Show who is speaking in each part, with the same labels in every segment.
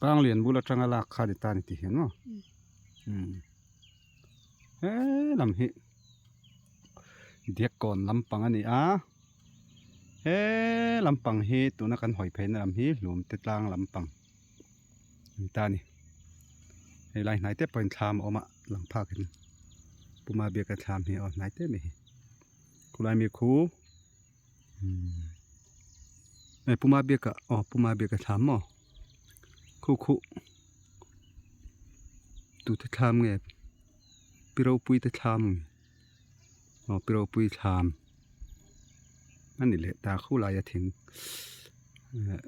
Speaker 1: Panglian bul atanga lak kha ni ta ni ti hian maw umm he lam hi Diakkawn lampang a ni a he lampang hi tuna kan hawi phei na lam hi hlum te tlang lampang a ni ta a ni hei lai hnai te pawhin thlam a awm a lang phak in Puma biaka thlam hi a aw hnai te mai hi khulai mi khu. Hei puma biak ah aw puma biak a thlam maw khu khu tute thlam nge pi ropui te thlam aw pi ropui thlam a ni leh ta khu laia thing eh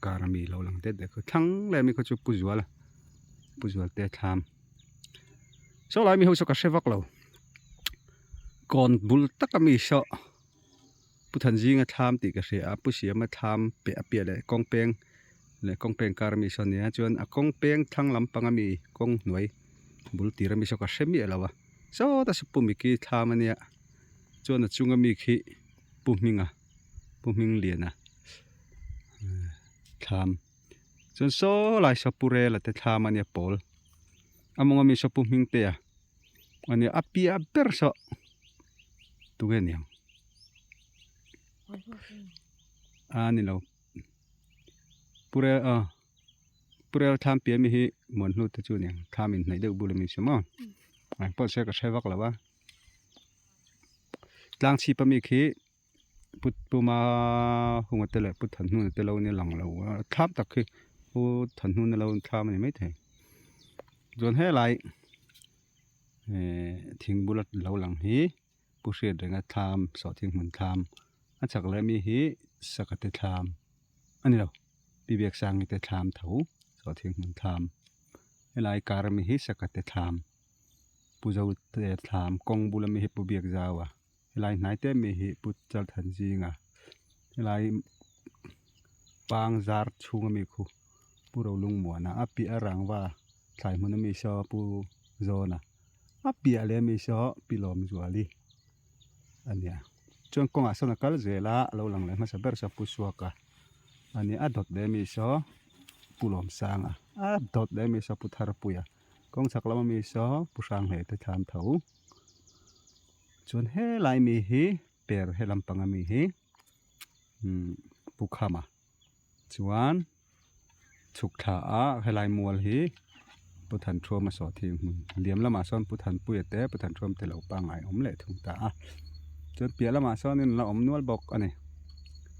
Speaker 1: kar ami lo lang det det kha thlang leh ami kha chu pu zuala pu zual te thlam saw lai mi ho saw ka hre vak lo kawn bul tak ami saw. Pu Thanzinga thlam tih ka hria a, Pu Siama thlam peh a piah leh kawng peng leh kawng peng kar ami sawn nia chuan a kawng peng thlang lampang ami kawng hnuai bul tir ami saw ka hre miah lo a, sawta saw Pu Miki thlam ania chuan a chunga mi khi Pu Hminga Pu Hmingliana thlam chuan saw lai saw Pu Rela te thlam ania pawl a mawng ami saw Pu Hmingtea. Ania a piah ber saw tunge niang a ni lo purel a purel thlam piah mi hi muan hnu te chu niang thlam in hnaih deuh bul ami saw maw eng pawh se ka hre vak lo a tlang chhip ami khi put puma hunga te leh put than hnuna te lo nia lang lo a thlam tak khi pu than hnuna lo thlam a ni maithei chuan helai ehh thing bula lo lang hi pu hriat renga thlam sawhthing hmun thlam a chak leh mi hi saka te thlam a ni lo pi biaksangi te thlam tho sawhthing hmun thlam helai kar ami hi saka te thlam pu zo te thlam kawng bula mi hi pu biakzaua. Helai hnai te mi hi Pu Chalthan zinga helai pang zar chhunga mi khu Pu Rolungmuana a piah a rangva thlai hmun ami saw Pu Zawna a piah leh ami saw Pi Lawmzuali a nia chuan kawngah sawn a kal zel a a lo lang leh hmasa ber saw Pu Suaka a nia a dawt leh ami saw Pu Lawmsanga a dawt leh ami saw Pu Tharpuia kawng chhak lam ami saw Pu Hranghlei te thlam tho. Chuan helai mi hi per he lampang ami hi umm pu khama chuan chhuk thla a helai mual hi pu Thanṭhuama sawhthing hmun liam lamah sawn pu Thanpuia te pu Thanṭhuam te lo pangngai awm leh thung ta a chuan piah lamah sawn in la awm nual bawk a ni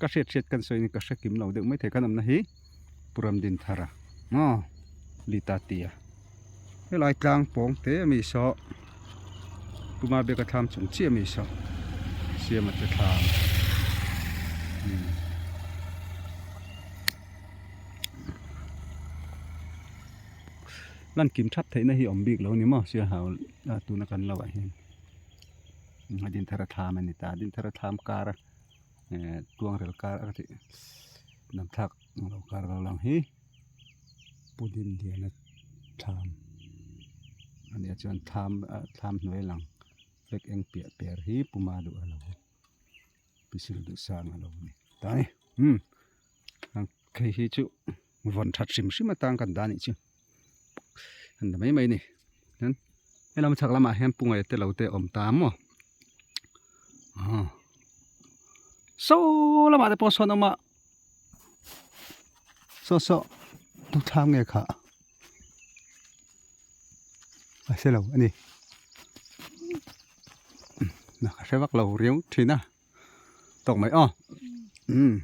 Speaker 1: ka hriat hriat kan sawi in ka hre kim lo deuh maithei kan awmna hi pu Ramdinthara maw lita tia. Helai tlang pawng te ami saw Puma biaka thlam chung chiah ami saw siama te thlam umm lan kim thap theihna hi awm bik lo ni maw sia hau a tuna kan lo ah hian a dinthar a thlam a ni ta dinthar a thlam kar a eh tuangrel kar a tih namthlak lo kar lo lang hi. Pudin liana thlam a nia chuan thlam ah thlam hnuai lang flag eng piah per hi puma duh a lo pisil duh sang a lo ni ta ni umm hei hi chu vawn that hrim hrim atang kan dah a nih chu an la mai mai a ni chuan helam chhak lamah hian pungai te lo te a awm ta maw aw saw lamah te pawh sawn a awm a. Saw saw tu thlam nge kha a hre lo a ni na ka hre vak lo riau thin a tawk mai aw umm.